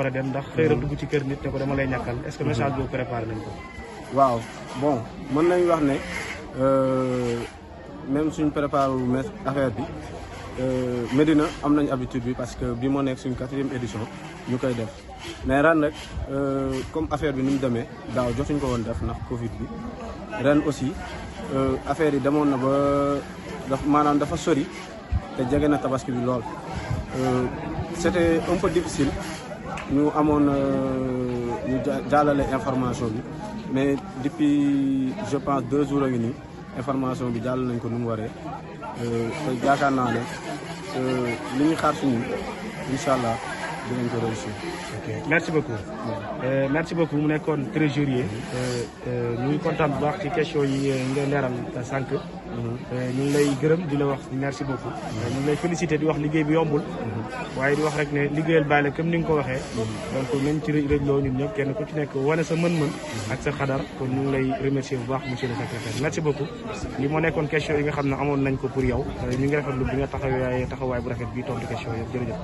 war a dem ndax xëy na dugg ci kër nit ne ko dama lay ñàkkal est-ce que message boobu préparé nañ ko. waaw bon mën nañ wax ne même suñ préparé wu affaire bi Médina am nañ habitude bi parce que bi moo nekk suñ 4e édition ñu koy def mais ren rek comme affaire bi ni mu demee daaw jotuñ ko woon def ndax Covid bi ren aussi affaire yi demoon na ba maanaam dafa sori te jege na tabaski bi lool c'était un peu difficile ñu amoon ñu jàllale information bi mais depuis je pense 2 jours a ngi nii information bi jàll nañ ko nu mu waree te yaakaar naa ne li ñu xaar si ñun incha allah dinañ ko réussir. ok merci beaucoup. merci beaucoup mu nekkoon trésorier. ñu ngi kontaan bu baax ci question yi nga leeral sànq. ñu ngi lay gërëm di la wax merci beaucoup. ñu ngi lay féliciter di wax liggéey bi yombul. waaye di wax rek ne liggéeyal bàyyi la comme ni nga ko waxee. donc même ci Reug Lo ñun ñëpp kenn ku ci nekk wane sa mën-mën. ak sa xadar kon ñu ngi lay remercier bu baax monsieur le secrétaire merci beaucoup. li moo nekkoon question yi nga xam ne amoon nañ ko pour yow ñu ngi rafetlu bi nga taxawaay bu rafet bi tontu question yëpp jërëjëf.